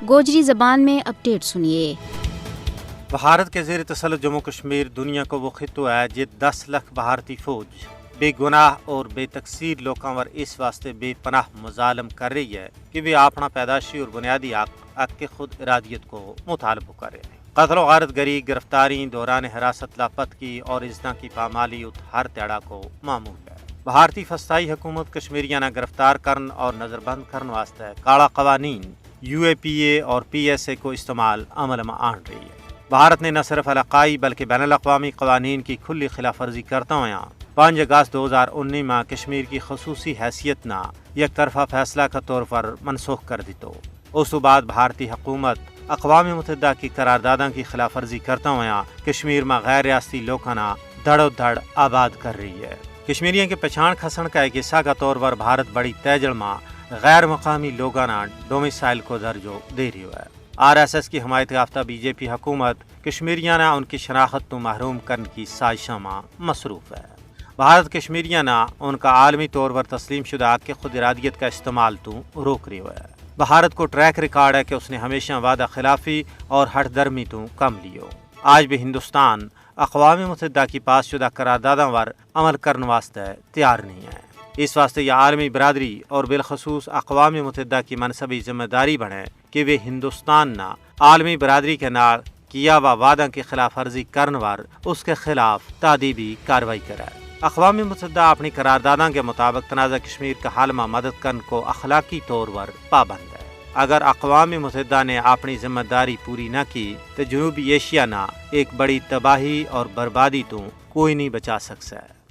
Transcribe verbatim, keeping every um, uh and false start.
گوجری زبان میں اپڈیٹ سنیے۔ بھارت کے زیر تسلط جموں کشمیر دنیا کو وہ خطو ہے جت دس لکھ بھارتی فوج بے گناہ اور بے تقصیر لوکاں ور اس واسطے بے پناہ مظالم کر رہی ہے کہ ویہ اپنا پیدائشی اور بنیادی حق حق کے خود ارادیت کو مطالبو کر رہے ہیں۔ قتل و غارت گری گرفتاری دوران حراست لاپت کی اور ازداں کی پامالی ات ہر تیڑا کو معمول ہے۔ بھارتی فستائی حکومت کشمیریاں نا گرفتار کرن اور نظر بند کرن واسطے کاڑا قوانین یو اے پی اے اور پی ایس اے کو استعمال عمل ما آن رہی ہے۔ بھارت نے نہ صرف علاقائی بلکہ بین الاقوامی قوانین کی کھلی خلاف ورزی کرتا ہویا پانچ اگست دو ہزار انی ما کشمیر کی خصوصی حیثیت نا یک طرفہ فیصلہ کا طور پر منسوخ کر دیتو۔ اس تو بعد بھارتی حکومت اقوام متحدہ کی قرار داداں کی خلاف ورزی کرتا ہویا کشمیر ما غیر ریاستی لوکاں نا دھڑو دھڑ آباد کر رہی ہے۔ کشمیریاں کے پچھان کھسن کا ایک حصہ کا طور پر بھارت بڑی تیجڑ ما غیر مقامی لوگاں نا ڈومسائل کو درجو دے رہیو ہے۔ آر ایس ایس کی حمایت یافتہ بی جے پی حکومت کشمیریاں نا ان کی شناخت تو محروم کرن کی سازشاں ما مصروف ہے۔ بھارت کشمیریاں نا ان کا عالمی طور پر تسلیم شدہ حق خود ارادیت کا استعمال تو روک رہیو ہے۔ بھارت کو ٹریک ریکارڈ ہے کہ اس نے ہمیشہ وعدہ خلافی اور ہٹ درمی تو کم لیو۔ آج بھی ہندوستان اقوام متحدہ کی پاس شدہ قرار داداں ور عمل کرن واسطے تیار نہیں ہے۔ اس واسطے یہ عالمی برادری اور بالخصوص اقوام متحدہ کی منصبی ذمہ داری بنے کہ ویہ ہندوستان نا عالمی برادری کے نال کیا وا وعداں کی خلاف ورزی کرن ور اس کے خلاف تادیبی کاروائی کرے۔ اقوام متحدہ اپنی قرار داداں کے مطابق تنازع کشمیر کا حل ما مدد کرن کو اخلاقی طور ور پابند ہے۔ اگر اقوام متحدہ نے اپنی ذمہ داری پوری نہ کی تو جنوبی ایشیا نا ایک بڑی تباہی اور بربادی تو کوئی نہیں بچا سکسے۔